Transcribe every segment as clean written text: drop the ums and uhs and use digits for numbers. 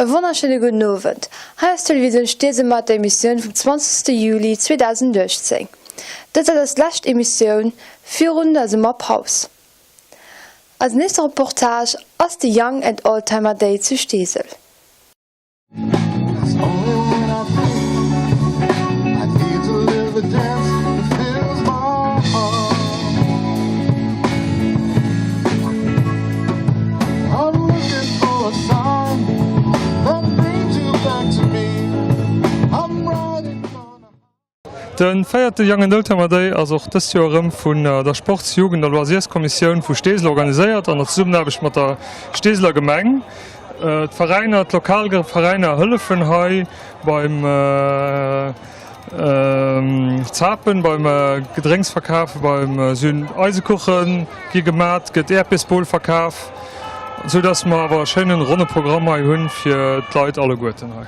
E wonnerschéine gudden Owend. Hei ass Télévisioun Steesel mat der Emissioun vum 20. Juli 2018. Dëst ass eis lescht Emissioun virun der Summerpaus. Eisen nächste Reportage ass de Young and Oldtimer Day zu Steesel. De véierte Young and Oldtimer Day ass och dëst Joer erëm vun der Sports-, Jugend a Loisirskommissioun vu Steesel organiséiert an der Zesummenaarbecht mat der Steeseler Gemeng. D'Veräiner, d'lokal Veräiner hëllefen hei beim Zapen, beim Gedrénksverkaf, beim sinn Eisekuchen gi gemat, gëtt Äerdbiersbol verkaf, sou dass mer awer e schéinen ronne Programm hei hunn fir d'Leit alleguerten hei.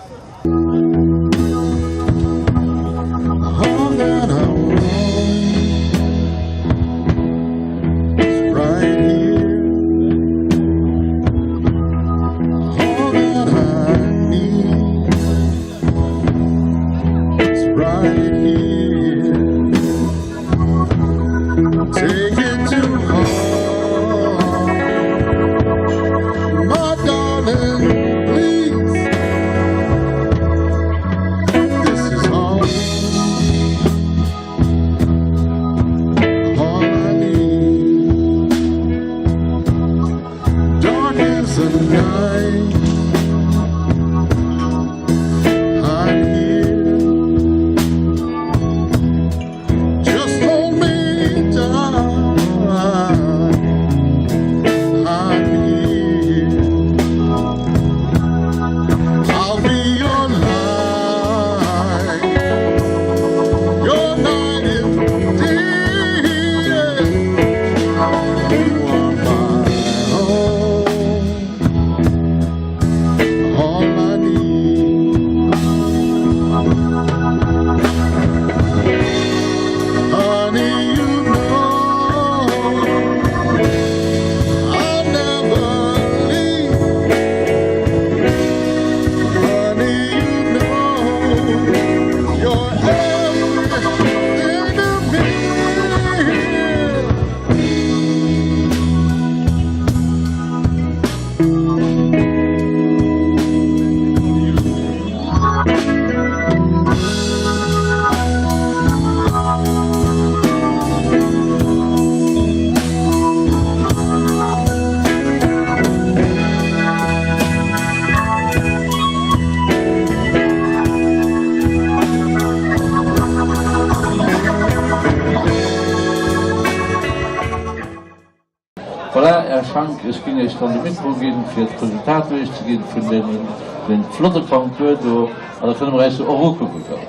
Voilà, Här Schank, ech géing Iech dann de Mikro ginn, fir d'Resultat duerchzeginn vun deemem flotte Concours do. An da kënne mer eis se och ukucke goen.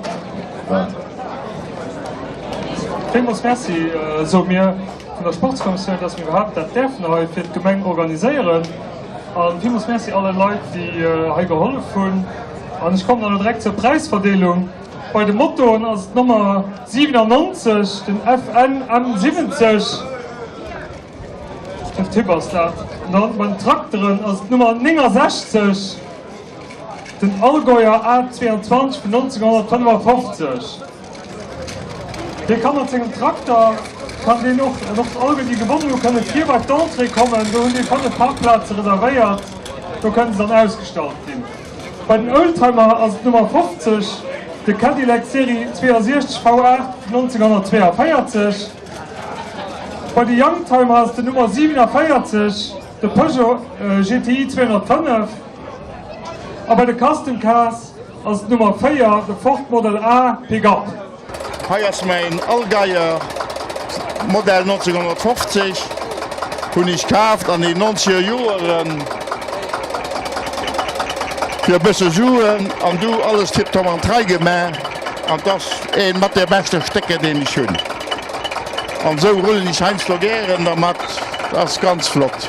Voilà. Villmools Merci, soe mir vun der Sportskommissioun, dass mir iwwerhaapt dat däerfen hei fir d'Gemeng organiséieren. A villmools Merci alle Leit, déi hei gehollef hunn. An ech kommen dann elo direkt zur Präisverdeelung. Bei de Motoen ass et d'Nummer 97, den FN M70. Den Typ ass dat. An dann bei den Trakteren ass et d'Nummer 69, den Allgäuer A22 vun 1955. Dee kann mat sengem Trakter, kann deen och, an och d'Allgäu déi gewonnen hu kënne vir bei d'Entrée kommen. Do hunn déi 5 Parkplaze reservéiert, do kënne se dann ausgestallt ginn. Bei den Oldtimer ass et d'Nummer 50, de Cadillac Serie 62 V8 vun 1942. Bei de Youngtimer ass et den Nummer 47, de Peugeot GTI 205. A bei de Custom Cars ass et d'Nummer 4, de Ford Model A Pickup. Hei ass mäin Allgeier, Modell 1950, hunn ech kaaft an den nonzeger Joeren fir e bësse Suen an du alles tiptop an d'Rei gemaach an 't ass een mat der beschte Stécker deen ech hunn an esou rullen ech heiansdo gären dermat, ass ganz flott.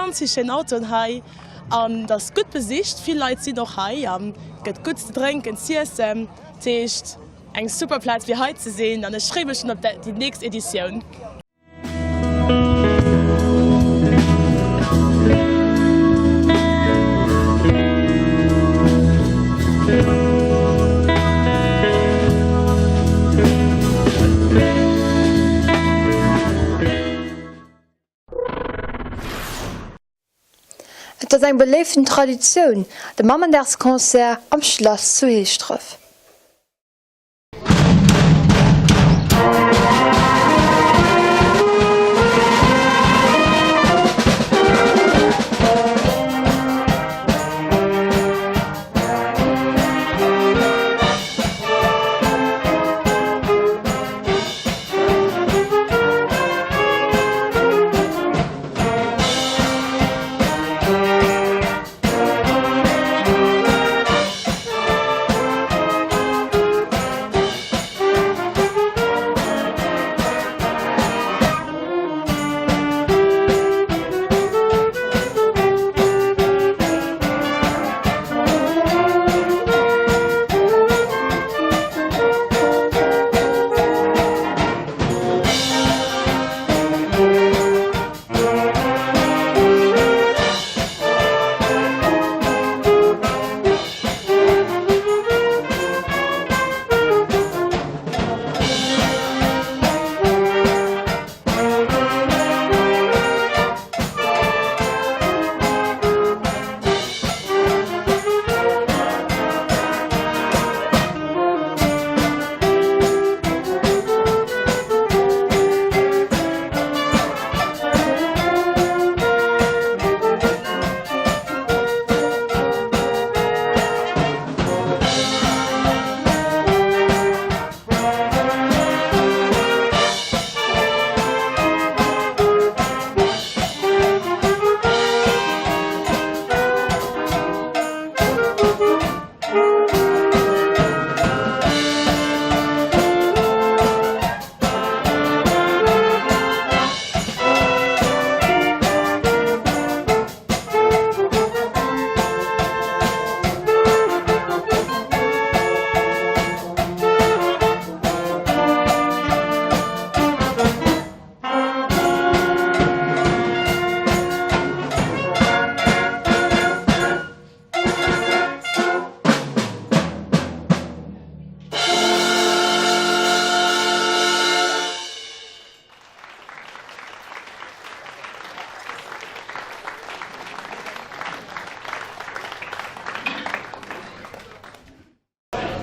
ganz vill schéin Autoen hei an et ass gutt besicht. Vill Leit sinn och hei an et gëtt gutt ze drénken, z'iessen. Dat heescht eng super Plaz fir hei ze sinn an ech freeë mech schonn op déi nächst Editioun. Et ass eng beléiften Traditioun, de Mammendagsconcert am Schlass zu Heeschdref.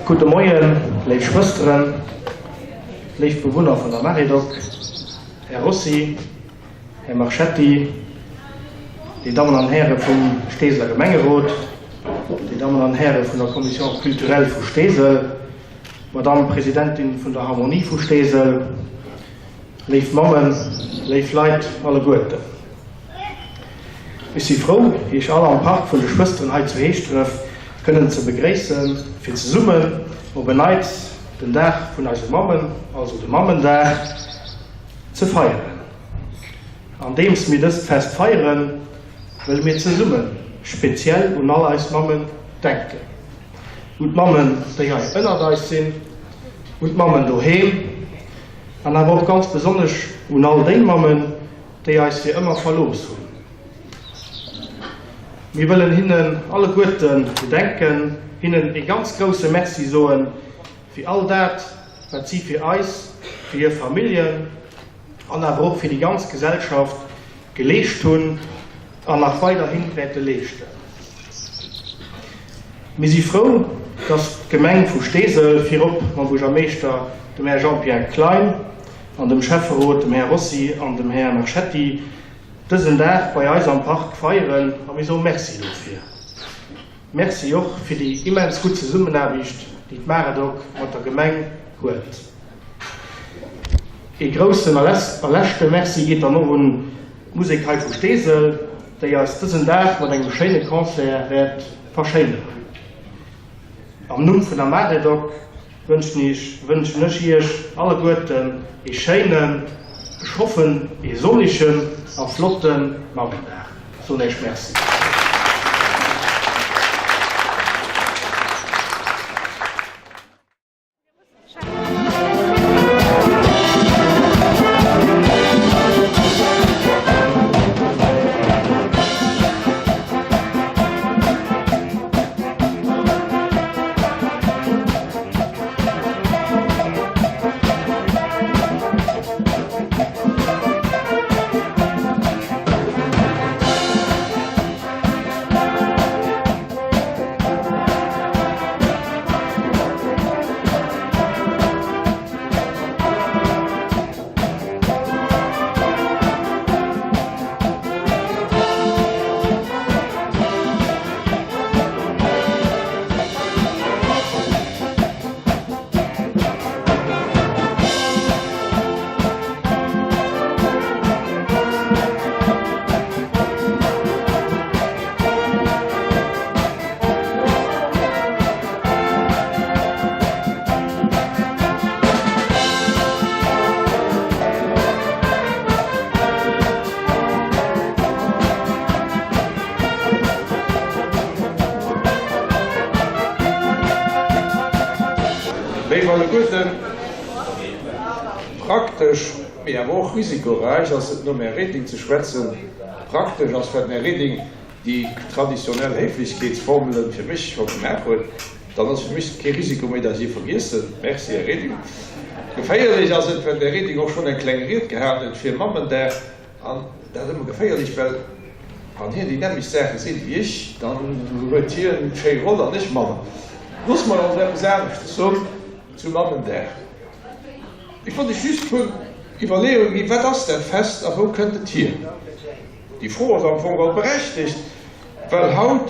Gudde Moien, léif Schwësteren, léif Bewunner vun der Maredoc, Här Rossi, Här Marchetti, Dir Dammen an Häre vum Steeseler Gemengerot, Dir Dammen an Häre vun der Commission culturelle vu Steesel, Madamm Presidentin vun der Harmonie vu Steesel, léif Mammen, léif Leit alleguerten. Ech si frou, Iech all am Park vun de Schwësteren hei zu Heeschdref kënnen ze begréissen, fir zesummen op en Neits den Dag vun eise Mammen, also de Mammendag, ze feieren. Andeems mir dëst Fest feieren, wëlle mir zesumme speziell un all eis Mammen denken. Un d'Mammen, déi hei ënnert eis sinn, un d'Mammen doheem an awer och ganz besonnesch un all déi Mammen, déi eis fir ëmmer verlooss hunn. Mir wëllen hinnen alleguerte gedenken, hinnen ee ganz grousse Merci soen fir all dat, wat si fir eis, fir hir Familljen an awer och fir déi ganz Gesellschaft geleescht hunn an nach weiderhi wäerte leeschten. Mir si frou, dass d'Gemeng vu Steesel, virop mam Buergermeeschter, dem Här Jean-Pierre Klein, an dem Schäfferot, dem Här Rossi an dem Här Marchetti, dësen Dag bei eis am Park feieren a mir soe Merci dofir. Merci och fir déi immens gutt Zesummenaarbecht, déi d'Maredoc mat der Gemeng huet. Ee groussen a leschte Merci geet dann och un d'Musek hei vu Steesel, déi eis dësen Dag mat engem schéine Concert wäert verschéineren. Am Numm vun der Maredoc wënschen ech Iech alleguerten ee schéinen, ech hoffen ee sonnigen a flotte Mammendag. Soen Iech Merci. Léif alleguerten, praktesch, mee awer och risikoräich ass et nom Här Reding ze schwätzen. Praktesch ass, well den Här Reding déi traditionell Héiflechkeetsformelen fir mech scho gemaach huet, dann ass fir mech kee Risiko méi, dat ech ee vergiessen. Merci, Här Reding. Geféierlech ass et, well den Här Reding och schonn eng kleng Ried gehat huet fir Mammendag. An dat ass ëmmer geféierlech, well wann hien déi nämmlecht Saache seet wéi ech, dann huet hien d'schéi Roll an ech manner. Loosse mer also eppes aneschtes soen zu Mammendag. Ech wollt iech just e puer Iwwerleeunge ginn, Wat ass dat Fest a wou kënnt et hier? Déi Fro ass am Fong och berechtegt, well haut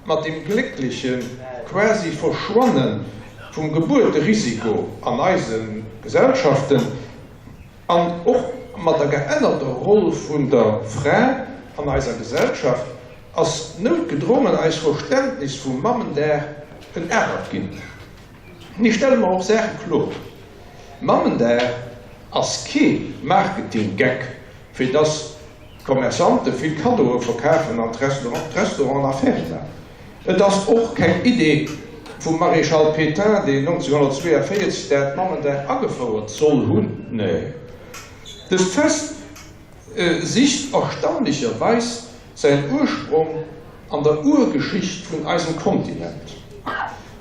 mat dem gléckleche quasi Verschwanne vum Gebuerterisiko an eise Gesellschaften an och mat der geännerter Roll vun der Fra an eiser Gesellschaft ass noutgedrongen eis Verständnis vum Mammendag en anert ginn. Mee stelle mer och Saache kloer, Mammendag ass kee Marketinggeck, fir dass d'Commerçante vill Kaddoe verkafen an d'Restauranten Affäre maachen. Et ass och keng Idee vum Maréchal Pétain, deen 1942 dat Mammendag agefouert soll hunn. Nee, dëst Fest sicht erstaunlecherweis säin Ursprong an der Urgeschicht vun eisem Kontinent.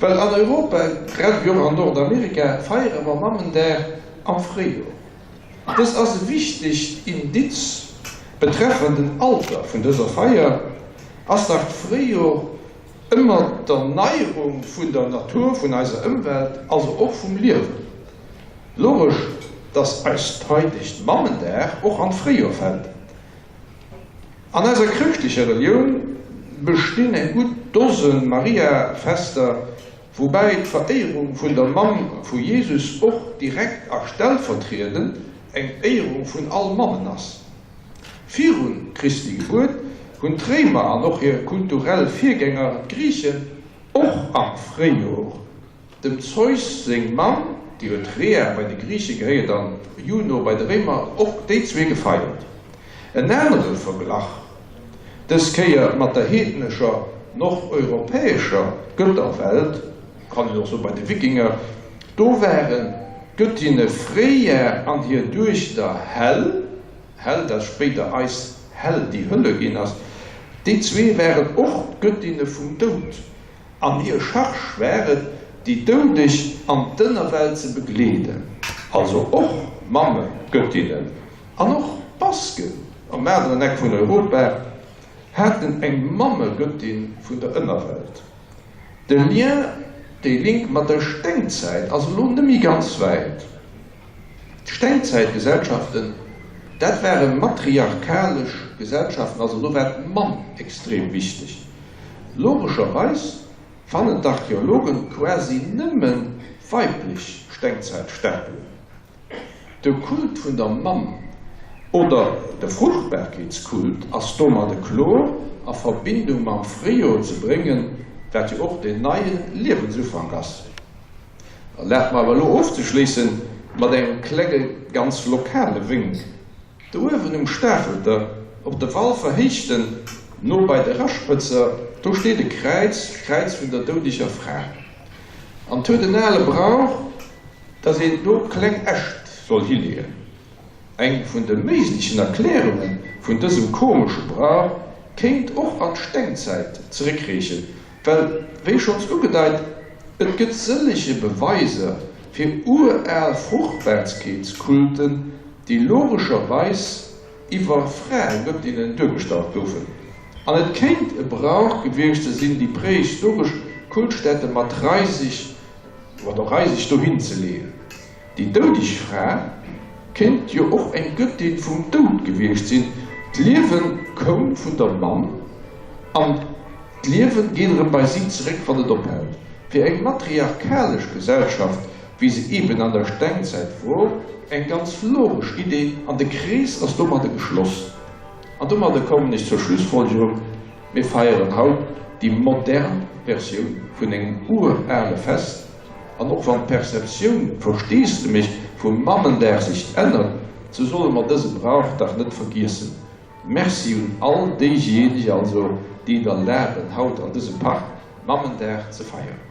Well an Europa, grad ewéi och an Nordamerika, feiere mer Mammendag am Fréijoer. Dëst ass e wichtegt Indiz betreffend den Alter vun dëser Feier, ass dach d'Fréijor ëmmer d'Erneierung vun der Natur, vun eiser Ëmwelt, also och vum Liewen. Logesch, dass eist heitegt Mammendag och an d'Fréijor fält. An eiser chrëschtlecher Relioun bestinn eng gutt Dose Mariafester, Woubäi d'Veréierung vun der Mamm vu Jesus och direkt a stellvertriedend eng Éierung vun all Mammen ass. Virun Christi Gebuert hunn d'Réimer an och hir kulturell Virgänger, d'Griichen, och am Fréijor dem Zeus seng Mamm, déi huet Rhea bei de Griiche gehéiert an Juno bei de Réimer, och déi zwee gefeiert. En anere Verglach, dës Kéier mat der heednescher nordeuropäescher Gëtterwelt, kann een och soe bei de Wikinger, do waren d'Gëttinne Freya an hir Duechter Hel, Hel, dat spéider eis Hell, déi Hölle ginn ass, déi zwee waren och d'Gëttinne vum Doud an hir Charge war et, déi Doudeg an d'Ënnerwelt ze begleeden, also och Mammegëttinnen. An och d'Basken am aneren Eck vun Europa haten eng Mammegëttin vun der Ënnerwelt. De Lien, de Link mat der Stengzäit ass elo net méi ganz wäit. D'Stengzäitgesellschaften, dat ware matriarchalesch Gesellschaften, also do war d'Mamm extrem wichteg. Logescherweis fannen d'Archeologen quasi nëmme weiblech Stengzäitstapelen. De Kult vun der Mamm oder de Fruchtbarkeetskult ass domadde kloer a Verbindung mam Fréijoer ze bréngen, wat jo och den neie Liewensufank ass. Erlaabt mer awer elo ofzeschléisse mat engem klenge ganz lokale Wénk. Do uewen um Stafelter, op de Walfer Héichten. No bei de Raschpëtzer, do steet e Kräiz, d'Kräiz vun der doudeger Fra. An 't huet en ale Brauch, dass een do kleng Äscht soll hileeën. Eng vun de méiglechen Erklärunge vun dësem komesche Brauch kéint och an d'Stengzäit zeréckreechen, well, wéi schonns ugedeit, et gëtt sëllege Beweiser fir ural Fruchtbarkeetskulten, déi logescherweis iwwer Fraegëttinnen duergestallt goufen. An et kéint e Brauch gewiescht ze sinn, déi prehistoresch Kultstätte mat Reisig, mat Reisig dohin ze leeën. Déi doudeg Fra kéint jo och eng Gëttin vum Doud gewiescht sinn, d'Liewe koum vun der Mamm an d'Liewe geet erëm bei si zeréck, wann et ophält. Fir eng matriarchalesch Gesellschaft, wéi se eben an der Stengzäit wor, eng ganz logesch Idee an de Krees ass domadde geschloss. An domadde kommen ech zur Schlussfolgerung, Mir feieren haut déi modern Versioun vun engem urale Fest, An och wann d'Perceptioun, Versteesdemech, vum Mammendag sech ännert, sou solle mer dëse Brauch dach net vergiessen. Merci un all déijéineg also, déi et erlaben, haut an dësem Park Mammendag ze feieren.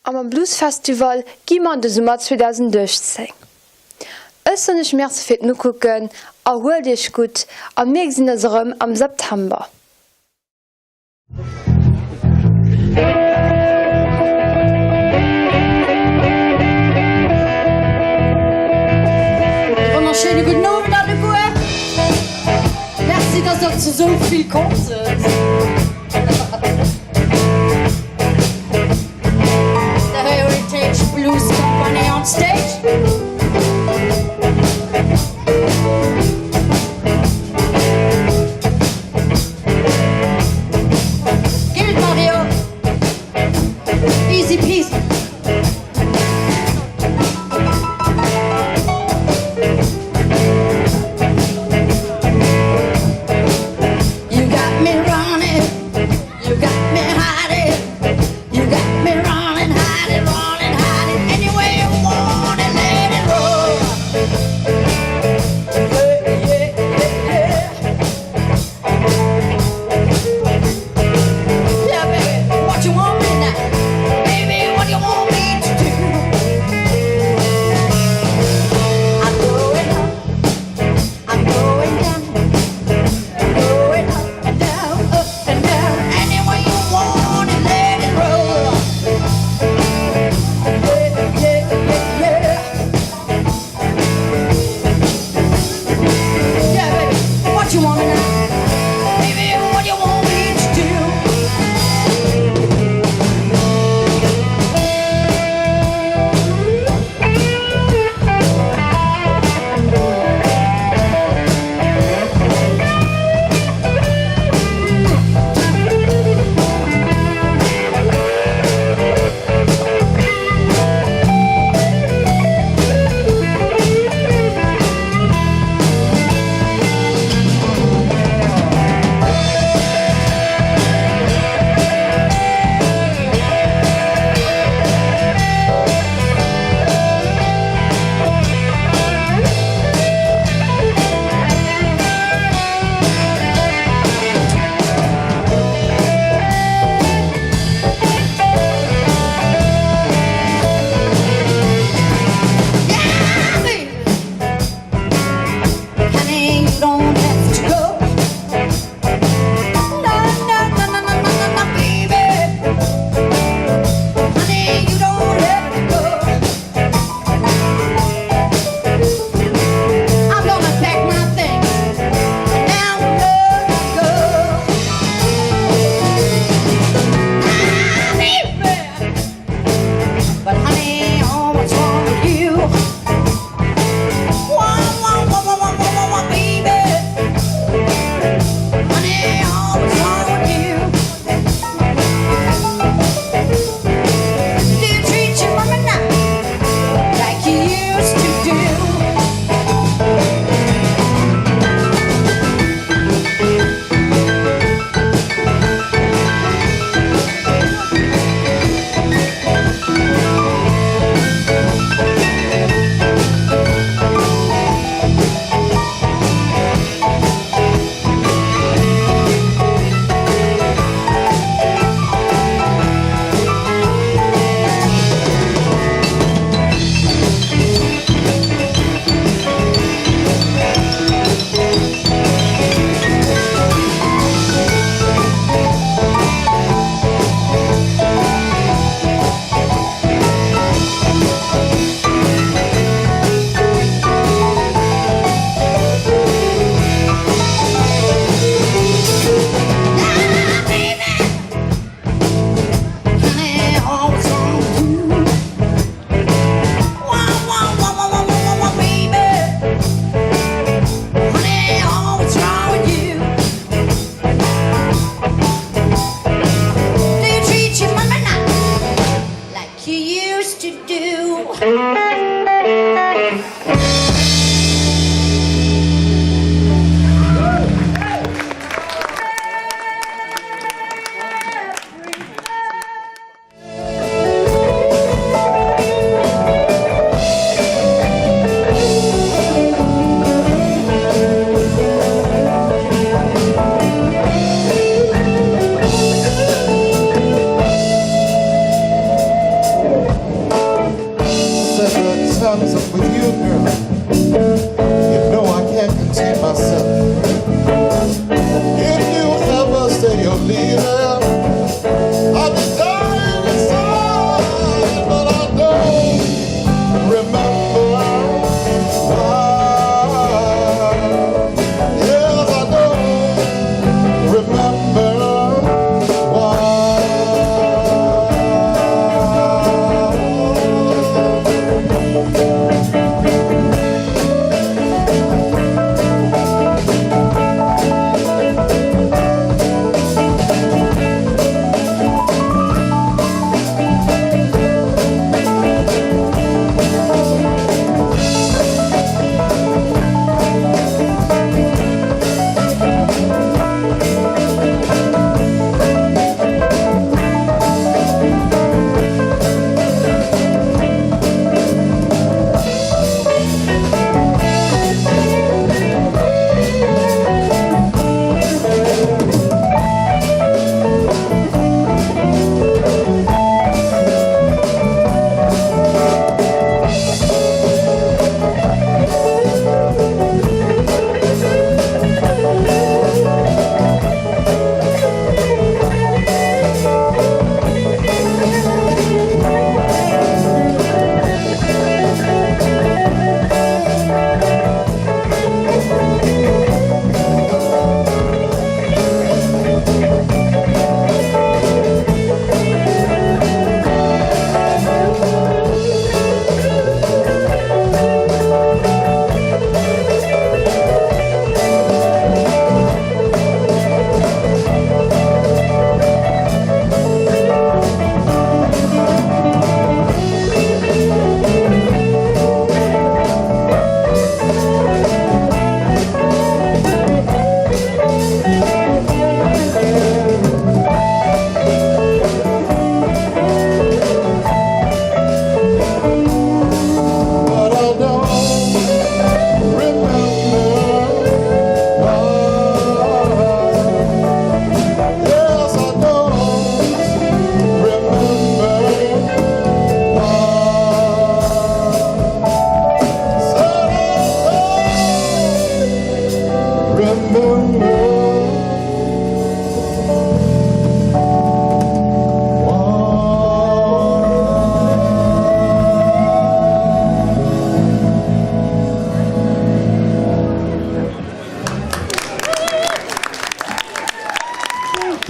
A mam Bluesfestival gi mer an de Summer 2018. Ech soen iech Merci fir d'Nokucken, erhuelt iech gutt a mir gesinn eis erëm am September. E wonnerschéine gudden Owend alleguer. Merci, dass der zu sou vill komm sidd. The Heritage Blues Company on stage. Gilt Mario. Easy peasy.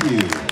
Thank you.